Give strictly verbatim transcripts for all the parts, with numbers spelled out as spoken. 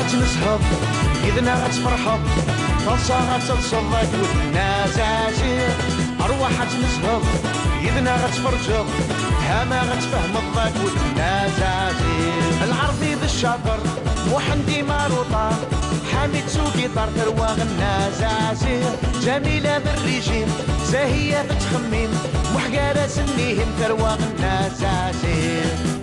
Ad tnesheḍ, yid-neɣ ad tferḥeḍ, taḍsa ad telseḍ akked Nna Zazi. Rwaḥ ad tnesheḍ, yid-neɣ ad tferǧeḍ, tama ad tfehmeḍ akked Nna Zazi. Lɛerbi d ccaṭer, Muḥend Imaruṭa, Ḥamid s ugiṭar, tarwa Nna Zazi. Ǧamila d rrijim, Zahiya tettxemmim, Muḥ gar-asen ihim, tarwa Nna Zazi.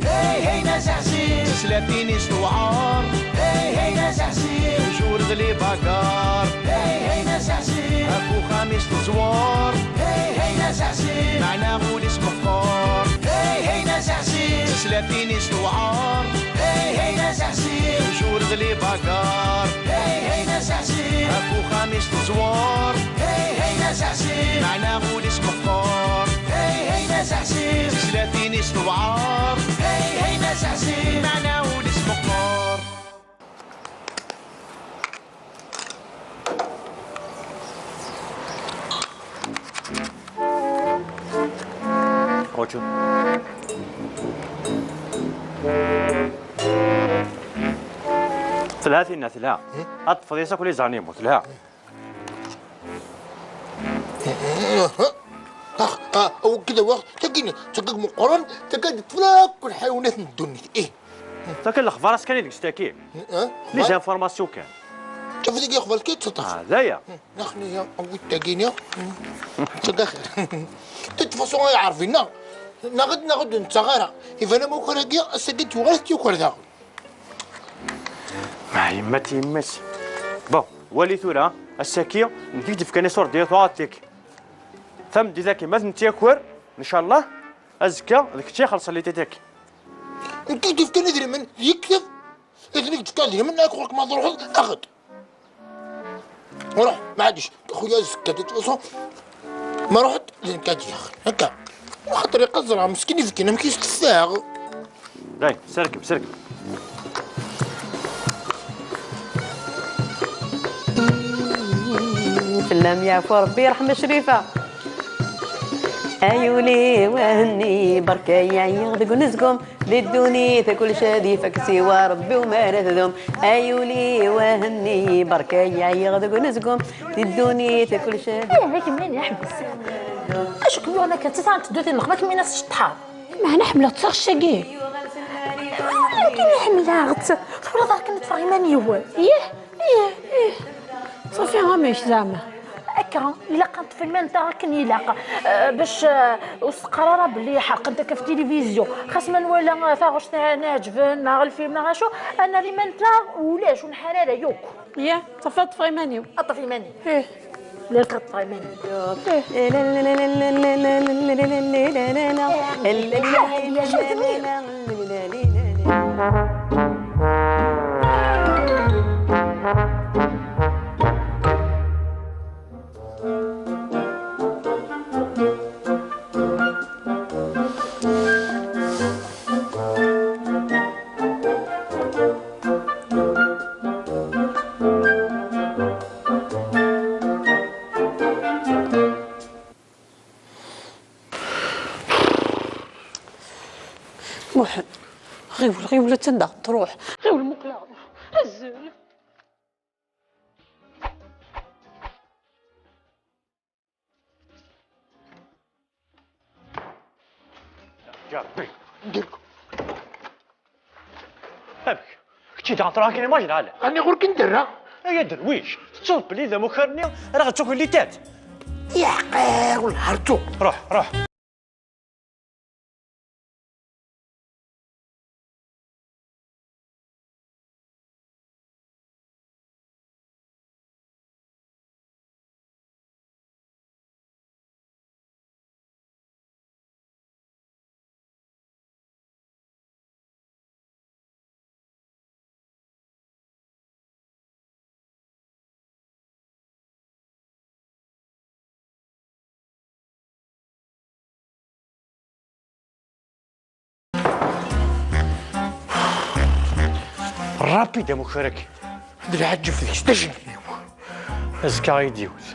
Hey, hey, Nna Zazi. Tislatin-is tewɛer. Hey, hey, Nna Zazi. Tjur d libagar. Hey, hey, Nna Zazi. Ɣef uxxam-is teẓwer. Hey, hey, Nna Zazi. Meɛna ul-is meqqer. Hey, hey, Nna Zazi. Tislatin-is tewɛer. Hey, hey, Nna Zazi. Tjur d libagar. Hey, hey, Nna Zazi. Ɣef uxxam-is teẓwer. Hey, hey, Nna Zazi. Meɛna ul-is meqqer. Hey, hey, Nna Zazi. Tislatin-is tewɛer. Hey, hey, Nna Zazi. Meɛna ul-is meqqer. Oču. Telha tinna, telha. Ad teṭṭfeḍ yes akk les animaux, telha. Ah, ah, awekked awaɣ, tagi, tagi meqqren, tagi d tlakk lḥayawnat n ddunit. Ih. Taka lexbar-as kan i deg-s taki. Ah, Les informations kan. Tafat-agi lexbar kan teṭṭef. Ah, d aya. Naxni ya, awit tagini. Tagi axir. De toute façon, ay ɛerbi, neɣ, neɣ, neɣ ur d-nettaɣ ara. Iban am ukar-agi, ass-agi d-yuɣal ad t-yuker daɣen. Ma yemma-t yemma-t. Bon, wali tura, ass-agi, nekk i k-d-fkan iṣurdiyen tuɣaḍ-ik. Tameddit-agi, ma tent-yaker, ncallah, azekka, d kečč ixelṣen les têtes-agi. Nekk i k-d-fkan idrimen, d yekteb. Idrimen i k-d-fkan idrimen, ak ɣur-k ma truḥeḍ, aɣ-d. Ruḥ, maɛlic, xuya azekka, de toute façon, ma ruḥeḍ, d nekk ad d-yaɣ. Akka. Xaṭer iqaẓer, meskin ibkin, amek i s-teffeɣ? Day, serkem, serkem. Fell-am yeɛfu Rebbi, yeṛḥem Crifa. Ay ul-iw a Henni, berka-yi ɛyiɣ deg unezgum. Di ddunit kullec ad ifak siwa Rebbi, u mi ara tdum. Ay ul-iw a Henni, berka-yi ɛyiɣ deg unezgum. Di ddunit kullec ad... Ih, d akken min iḥebbes. Acu kem-yuɣen akka? D taɣen teddutin lexma kem-in as-ceṭṭḥeḍ. Meɛna ḥemmleɣ-tt taɣect-agi. Akken i ḥemmleɣ-tt. Twalaḍ akken i ṭṭfeɣ iman-iw. Ih, ih, ih. Ṣafi, amek zeɛma? Akka, ilaq ad neṭṭef iman-nteɣ akken ilaq. Eh, bac, eh, ur s-teqqar ara belli ḥerqent akka f tilivizyu. Xas ma nwala, eh, taɣect n iɛeǧben, neɣ lfilm, neɣ acu, ad nerr iman-nteɣ ulac, ur nḥar ara yakk. Yah, ṣafi ad ṭṭfeɣ iman-iw. Ad ṭṭef iman-ik. Ih. Ilaq ad ṭṭfeɣ iman-iw. Ih. Muḥend, ɣiwel, ɣiwel, attan daɣ truḥ. Ɣiwel, muqleɣ. Azzel. Ǧerbi. Amek? Kečči daɣen truḥ akken i maǧnal. Ani ɣur-k i n-derra? Ay aderwic, tettuḍ belli d amukar-nni ara ɣ-d-tukin les têtes. Yeḥqer, wellah ar tuɣ. Ruḥ, ruḥ. Rapide amukar-agi. D lɛaǧeb deg-s, d ajenwi. Azekka ad yi-d-iwet.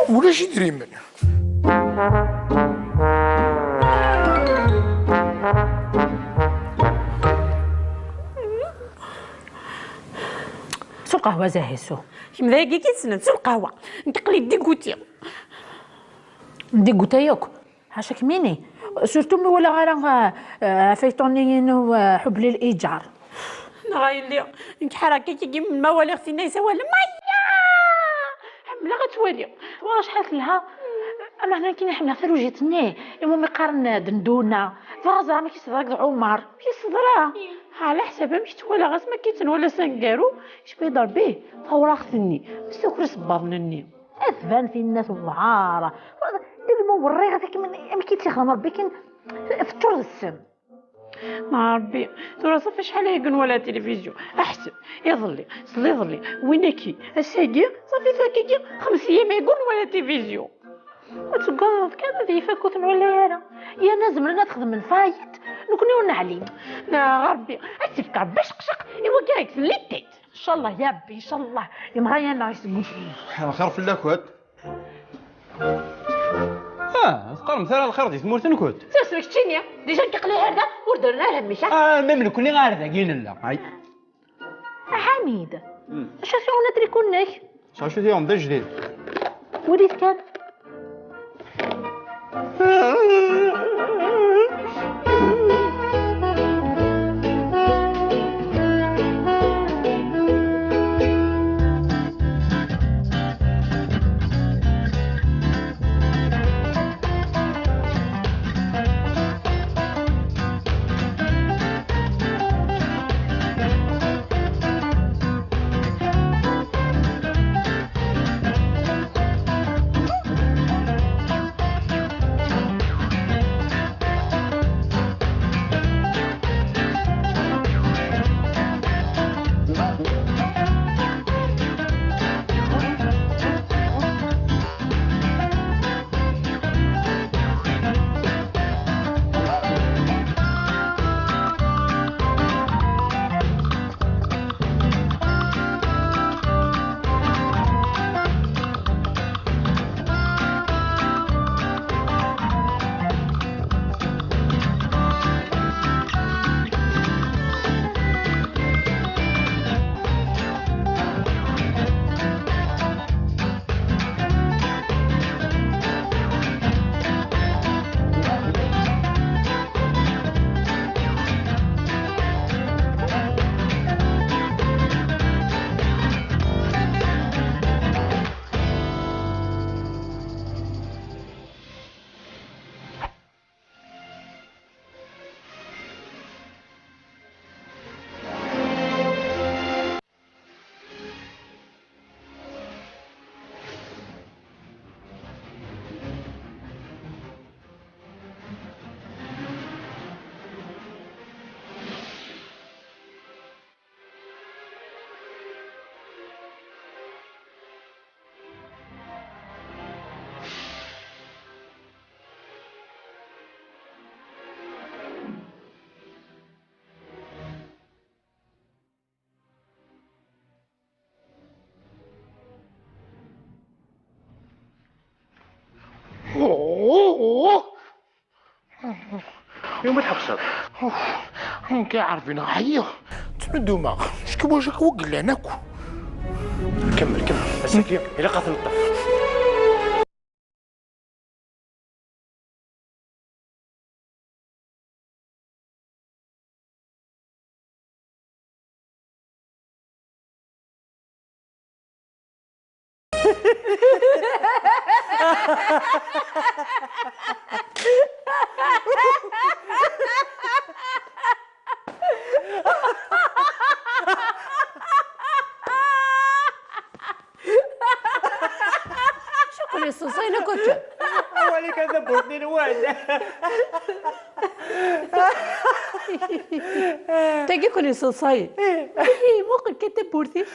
Ulac idrimen. Qahwa Zahiso. Kemm d ayagi i k-issnen s lqahwa. Nekk aql-i dégoûtée. Dégoûtée yakk. Ḥaca kemmini. Surtout mi walaɣ ara, ah, ah, afayṭun-nni-inu, ah, Ḥubb Lil Iǧar. Neɣ a yelli, nekk ḥareɣ akka kiki ma waliɣ tinna yessawalen, Maya! Ḥemmleɣ ad twaliɣ. Twaɣ acḥal telha. Ameɛna nekkini ḥemmleɣ tarujit-nni, iwumi qqaren Denduna. Bɣiɣ ad ẓreɣ amek i s-teḍra d Ɛumar. Amek i s-teḍra? Ɛla ḥsab amek ttwalaɣ asmi akka i tt-nwala s aneggaru, icba-yi-d Rebbi tawraɣt-nni, tessaker isebbaḍen-nni. Ad tban tinna tewɛer. Ilmu werriɣ amek i tt-ixdem Rebbi kan teččur d ssem. Ma Rebbi, tura ṣafi acḥal ay nwala tilivizyu. Aḥseb, iḍelli, sliḍelli, winaki, ass-agi, ṣafi tura kiki, xems yyam ay nwala tilivizyu. Ad tegganeḍ kan ad yif akk ur t-nwala ara. Yerna zemren ad xedmen fayit, nekkni ur neɛlim. Neɣ Rebbi, ad t-ifk Rebbi aceqceq i wagi i yettellin tiṭ. Ncallah ya Rebbi, ncallah. Imɣayan-nneɣ iseggucen. Lxir fell-akent. Ah, teqqaremt ara lxir di tmurt-nkent? Ssers keččini, déjà nekk aql-i ɣer da, ur d-rran ara mmi-k, ah. Ah, même nekkni ar dagi nella. Ay. A Ḥamid, hmm, acu tuɣen atriku-nnek? Acu tuɣen d ajdid? Walit kan. Iwumi tḥebseḍ? Nekk ɛerbineɣ ɛyiɣ. Ttnuddumeɣ. Cekwac akk weglan akk. Kemmel, kemmel. Ass-agi, ilaq ad t-neṭṭef. Cukkel yesseḍsayen akk akka. Awal-ik a tawwurt-nni-nwen. Tagi ken yesseḍsayen. Ihi, muqel kan tawwurt-is.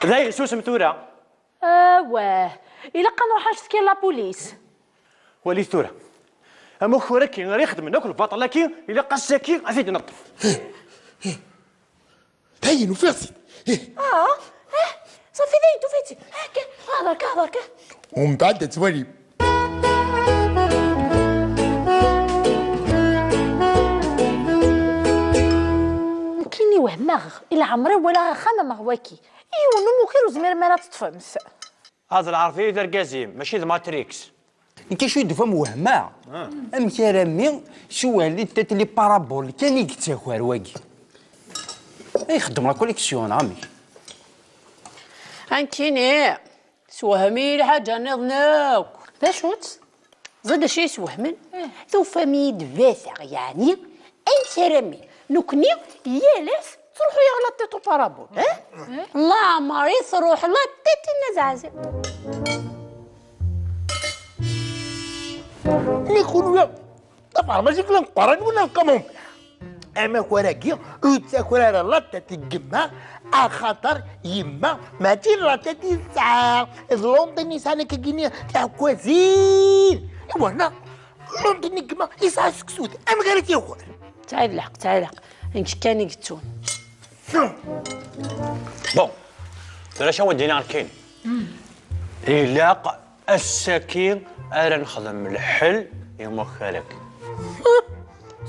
Dayen, susem tura. Awah, ilaq ad nruḥ ad ncetkir la police. Walit tura. Amukur-agi ara ixedmen akk lbaṭel-agi, ilaq ass-agi ad t-id-neṭṭef. Dayen, ufiɣ-tt-id. Ah, eh, ṣafi dayen tufiḍ-tt-id. Akka, hḍer kan, hḍer kan. Umbeɛd ad twalim. Wehmeɣ, i leɛmer-iw walaɣ axxam am waki. Yiwen umukir ur zmiren ara ad teṭṭfem. Ad lɛerf-iyi d argaz-im, mačči d Matrix. Nekk acu i d-ufam wehmeɣ. Amek arami s uwali n tali parabole kan i yettaker wagi? Ay xeddmeɣ la collection, amek? Ankini, teswehmem-iyi lḥaǧa nniḍen akk. D acu-tt? Ẓid acu yeswehmen? Tufam-iyi-d bateɣ, yeɛni amek arami nekni yal ass ttruḥu-yaɣ la tête au parabole, eh? Leɛmer i truḥ la tête i Nna Zaɛzi. Ni kunwi, d afermaj i yellan qqaren wala n kamum. Amakar-agi ur yettaker ara la tête n yemma, axaṭer yemma mačči la tête i tesɛa. D London i yesɛan akkagini tiɛekkazin. Iwana, London n gma yesɛa seksut. Amek ara tt-yaker? Tesɛiḍ lḥeqq, tesɛiḍ lḥeqq. Nekk kan i yettun. Bon, tura acu ara wen-d-iniɣ nekkini? Ilaq ass-agi ara nexdem lḥel i umakar-agi.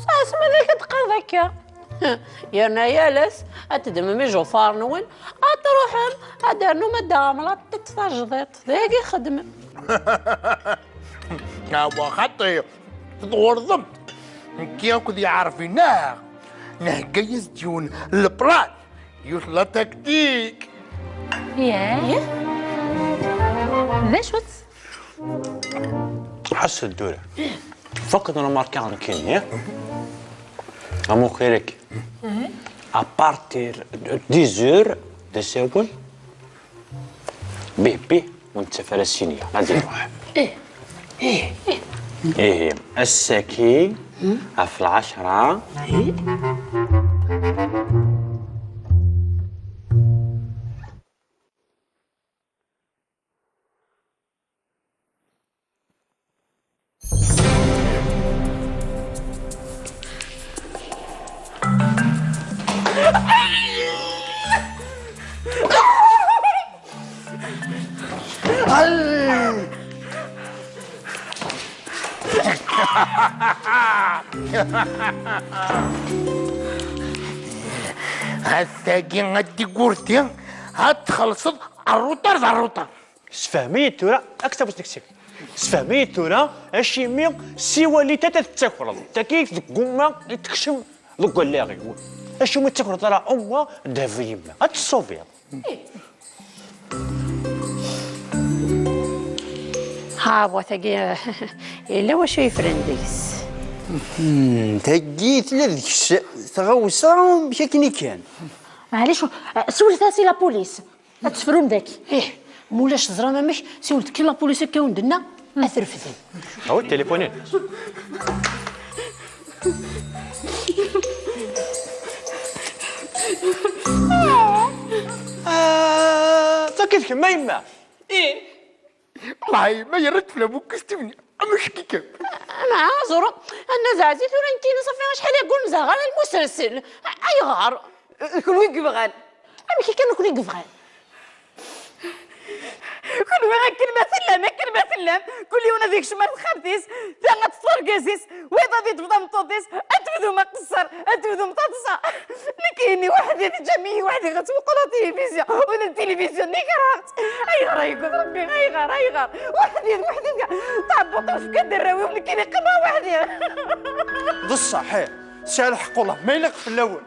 Sɛasem ad ak-d-qqareḍ akka. Yerna yal ass ad teddmem ijufaṛ-nwen, ad truḥem ad d-ternum ad d-taɣem la tête tajdiṭ. D ayagi i txeddmem. Awa xaṭi, tɣurḍemt. Nekki akked Yeɛref-ina nhegga-yas-d yiwen n leplan, yiwet la tactique. Yah? D acu-tt? Ḥess-d tura. Tfakkeḍ remarka nekkini, eh? Amakar-agi. À partir de dix heures d asawen, bih bih, ur nettaf ara ssinga, ad iruḥ. Ih, ih, ih. Ihi, ass-agi, ɣef lɛecṛa. Ih. Ass-agi a Tigurti, ad txellṣeḍ rruṭar d rruṭar. Sefhem-iyi-d tura, ad k-tabuṣ deg-s. Sefhem-iyi-d tura acimi siwal-it ad tettakreḍ. Tagi deg gumma i tekcem deg wallaɣ-iw. Acimi ur tettakreḍ ara umma ddheb i yemma? Ad tessubiḍ. Ha, bu tagi, yella wacu yeffren deg-s. Hmm, tagi tella deg-s tɣawsa, amek akken kan. Maɛlic, siwlet-as i la police. Ad tefrum daki. Ih, mulac teẓram amek, siwlet kan la police akka wen-d-nna, ad t-refden. Awi tilifunin. Ah, tagi d kemm a yemma? Ih. Wallahi, ma yerra-d fell-am ukistim-nni, amek kikam? Ama, ẓuru, a Nna Zaɛzi, tura nekkini ṣafi acḥal i gumzeɣ ɣer lmusalsel. Ayɣer? D kunwi i yebɣan. Amek akka d kunwi i yebɣan? Kunwi akken ma tellam, akken ma tellam, kul yiwen ad ikcem ar texxamt-is, ta ad teṭṭef argaz-is, wayeḍ ad yeṭṭef tameṭṭut-is, ad tebdum aqeṣṣer, ad tebdum taḍsa. Nekkini weḥd-i, teǧǧam-iyi weḥd-i, ɣa ttmuquleɣ tilivizyu, ula d tilivizyu-nni kerheɣ-tt. Ayɣer ay yugad Rebbi, ayɣer, ayɣer? Weḥd-i, weḥd-i, tɛebbuḍ tefka-d arraw-iw, nekkini qqimeɣ weḥd-i. D ṣṣeḥ, ih, tesɛa lḥeqq, wellah, ma ilaq fell-awen.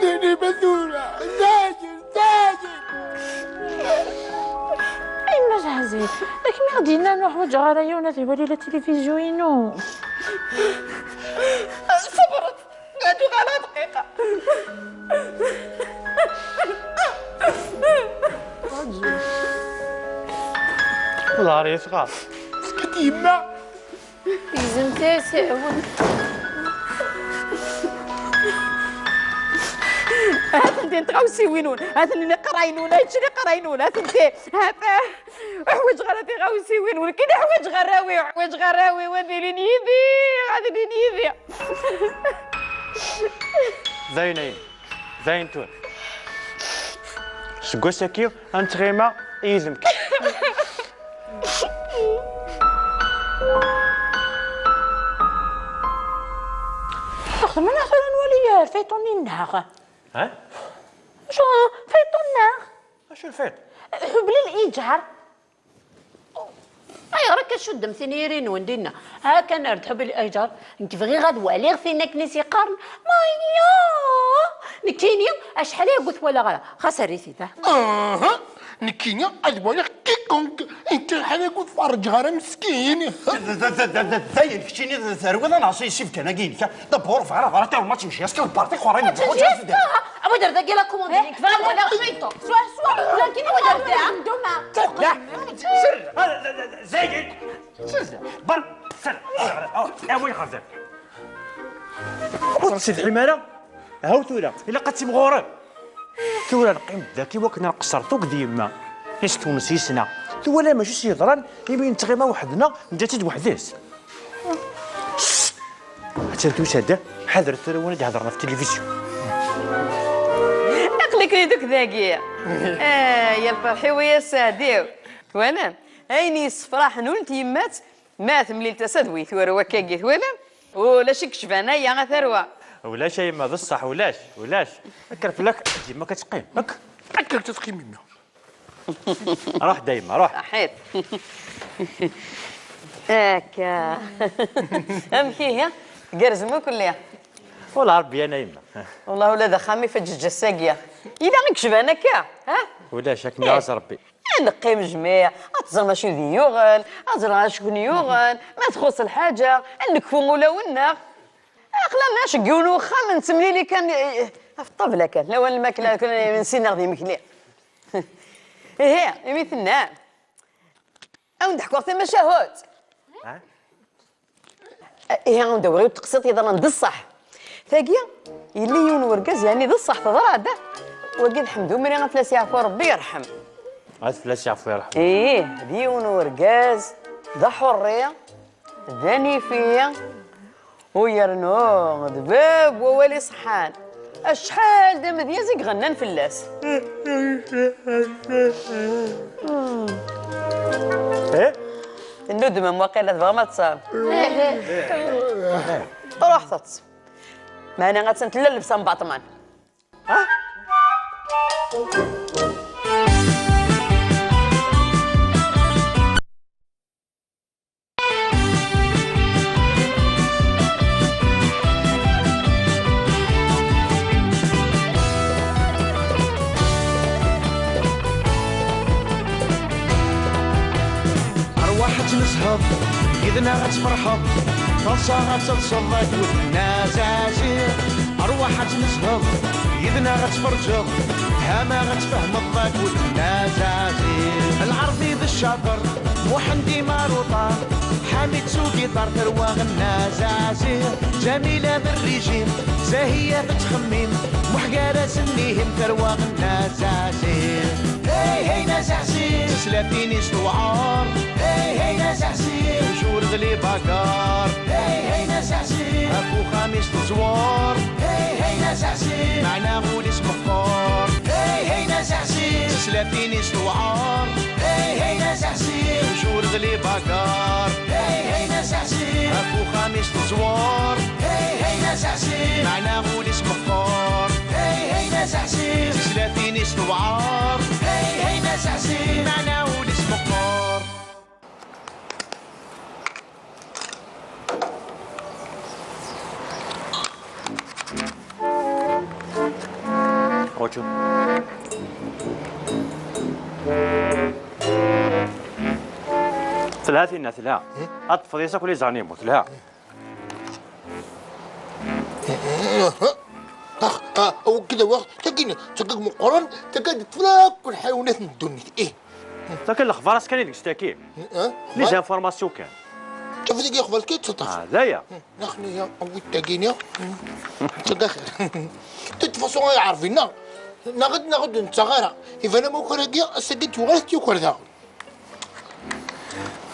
Dini ma tura, zajel, zajel. Ay, ma Zaɛzi, d akken i ɣ-d-yenna ur ḥwaǧeɣ ara yiwen ad iwali la tilivizyu-inu. Ṣebret, ad uɣaleɣ dqiqa. Ḍhar yesɣar. Tefka-d yemma. Gzem tasa-wen. Ha-tent-in tɣawsiwin-nwen, ha-ten-in iqerray-nwen, ha-tent-in iqerray-nwen, ha-tent-in, ha-t-, ur ḥwaǧeɣ ara tiɣawsiwin-nwen, nekkini ḥwaǧeɣ arraw-iw, ḥwaǧeɣ arraw-iw, ad ilin yid-i, ad ilin yid-i. Dayen, ayen. Dayen tura. Seg wass-agi, ad nettɣima yid-m kan. Xemmemeɣ tura nwali, eh, lfayṭun-nneɣ. Ha? Acu, lfayṭun-nneɣ? Acu lfayṭ? Ḥubli l-iǧar. Ayɣer akka tcuddem tiniri-nwen dinna? Ha kan ar d ḥubli l-iǧar. Nekk bɣiɣ ad waliɣ tin akken i s-yeqqaren Maya. Nekkini acḥal ay agut walaɣ ara. Xas err-it-id, ha? Aha. Nekkini ad waliɣ quiconque. Nekk acḥal ay agut ferrǧeɣ ara meskin. Dayen, keččini terwiḍ-aneɣ s yisifkan-agi-inek. D'abord, bɣiɣ ad ɣreɣ tirumma tmecyaẓ kan parti xorra. Abu der dagi la commande-inek, bɣiɣ ad waliɣ lfayṭu. Swa, swa, lakin abu der da. Duma. Zayed. Sir, bar, sir. Awi xerzer. Ur s-tedɛim ara. Haw tura, ilaq ad timɣurem. Tura neqqim daki wakken ad nqeṣṣer tuk d yemma. Is tewnes yis-neɣ. Twala mačči s-yeḍran, imi nettɣima weḥd-neɣ, neǧǧa-tt-id weḥd-s. Attan tusa-d, ḥadret tura win ad d-hedren ɣef tilivizyu. Aql-iken duk dagi. Ah, ya lferḥ-iw, ya sseɛd-iw. Twalam? Ayen yessefraḥen ul n tyemmat, ma temlil tasa d wi tura wakkagi, twalam? Ulac i yecban aya, a tarwa. Ulac a yemma, d ṣṣeḥ, ulac, ulac. Akker fell-ak, yemma-k ad teqqim. Ak-, akker ad teqqim yemma. Ruḥ dayma, ruḥ. Saḥit. Akka. Amek ihi? Tgerrzem akk-nni? Wala Rebbi, ana yemma. Wallah, ula d axxam-if aǧeǧǧ ass-agi. Yella i yecban akka, ha? Ulac, akken iɛaz Rebbi. Ad neqqim jmiɛ, ad teẓrem acu d-yuɣen, ad ẓreɣ acu ken-yuɣen, ma txuṣ lḥaǧa, ad nekfu ulawen-nneɣ. Aql-aneɣ deg yiwen uxxam, nettemlili kan, eh, ɣef ṭṭabla kan, lawan lmakla, kan imensi-nneɣ d imekli. Ihi, imi tennam, ad wen-d-ḥkuɣ tamacahut. Ha? Ihi, ad wen-d-awiɣ yiwet teqsiṭ yeḍran d ṣṣeḥ. Tagi, yella yiwen urgaz, yeɛni d ṣṣeḥ teḍra-d. Wagi d Ḥmed Umri, ad fell-as yeɛfu Rebbi yerḥem. Ad fell-as yeɛfu yerḥem. Ih, d yiwen urgaz, d aḥurri, d anifi, u yernu d bab wawal iṣeḥḥan. Acḥal d amedyaz i iɣennan fell-as. Eh? Tennudmem waqila, tebɣam ad teẓrem. Ruḥet-tt. Meɛna attan tella llebsa n Batman. Arwaḥ ad tnezheḍ, yid-neɣ ad tferḥeḍ, taḍsa ad telseḍ akked Nazazi. Arwaḥ ad tnezheḍ, yid-neɣ ad tferǧeḍ, hama ad tfehmeḍ akked Nazazi. Lɛerbi d Ccaṭer, Muḥend Imaruṭa, Ḥamid s ugiṭar, tarwa n Nazazi. Ǧamila d rrijim, Zahiya tettxemmim, Muḥ gar-asen ihim, tarwa n Nazazi. Hey, hey, Nazazi. Teslatin-is tewɛer. Hey, hey, Nazazi. Toujours d les bagarres. Hey, hey, Nazazi. Ɣef uxxam-is teẓwer. Hey, hey, Nazazi. Meɛna ul-is meqqer. Hey, hey, Nazazi. Teslatin-is tewɛer. Hey, hey, Nazazi. Toujours d les bagarres. Hey, hey, Nazazi. Ɣef uxxam-is teẓwer. Hey, hey, Nazazi. Meɛna ul-is meqqer. Hey, hey, Nazazi. Teslatin-is tewɛer. Hey, hey, Nazazi. Meɛna ul-is meqqer. Ocho. Telha tinna, telha. Ad teṭṭfeḍ yes akk les animaux, telha. Ax, a, awek d awax, tagi, tagi meqqren, tagi d tlakk lḥayawnat n ddunit, ih. Tagi lexbar-as kan i deg-s tagi. Eh, les informations kan. Tafat-agi lexbar kan teṭṭef. Ah, d aya. Nexni ya, awit tagini. Tagi axir. De toute façon, ay ɛerbi, neɣ, neɣ, neɣ ur d-nettaɣ ara. Iban am ukar-agi, ass-agi d-yuɣal ad t-yuker daɣen.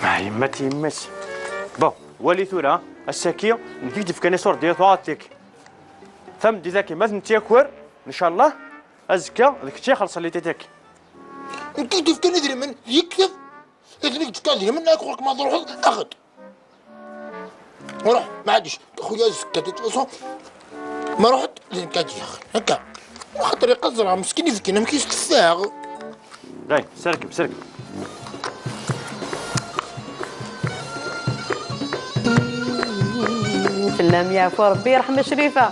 Ma yemma-t yemma-s. Bon, wali tura, ass-agi, nekk i k-d-fkan isurdiyen tuɣaṭ-ik. Tameddit-agi, ma tent-yaker, ncallah, azekka, d kečč i ixelṣen les titres-agi. Nekk i k-d-fkan idrimen, d yekteb. Ad nekk d-fkan idrimen, ak ɣur-k ma truḥeḍ, aɣ-d. Ruḥ, maɛlic, xuya azekka, de toute façon, Ma ruḥet d nekk ad yaɣ. Akka. Xaṭer iqaẓer meskin ibkin amek yesṭeffeɣ. Day, serkem, serkem. Fell-am yeɛfu Rebbi, yerḥem Crifa.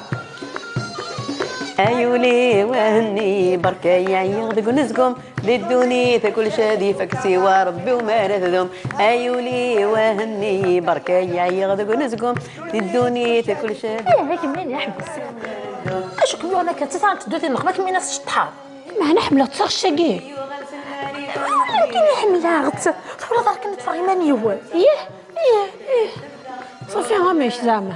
Ay ul-iw a henni, berka ɛyiɣ deg unezgum. Di ddunit kullec ad ifak siwa Rebbi, u mi ara tdum. Ay ul-iw a henni, berka ɛyiɣ deg unezgum. Di ddunit kullec ad... Ih, d akken iḥbes. Acu kem-yuɣen akka? Ttesɛa n teddutin nneɣ ma kem-in-as ceṭṭḥa. Meɛna ḥemmleɣ-tt s aɣect-agi. Akken ḥemmleɣ-tt. Tḥemmleḍ akken ṭṭfeɣ iman-iw. Ih, ih, ih. Ṣafi, amek zeɛma?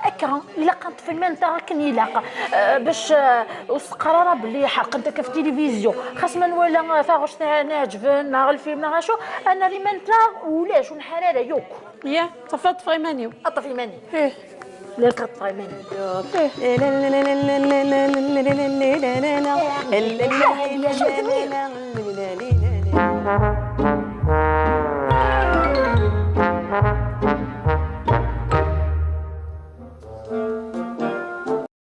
Akka, ilaq ad neṭṭef iman-nteɣ akken ilaq, eh, bac, eh, ur s-teqqar ara belli ḥerqent akka f tilivizyu. Xas ma nwala, eh, taɣect neɛǧben, neɣ lfilm, neɣ acu, ad nerr iman-nteɣ ulac, ur nḥar ara yakk. Yah, ṣafi ad ṭṭfeɣ iman-iw. Ad ṭṭef iman-iw. Ih. Ilaq ad ṭṭfeɣ iman-iw. Ih.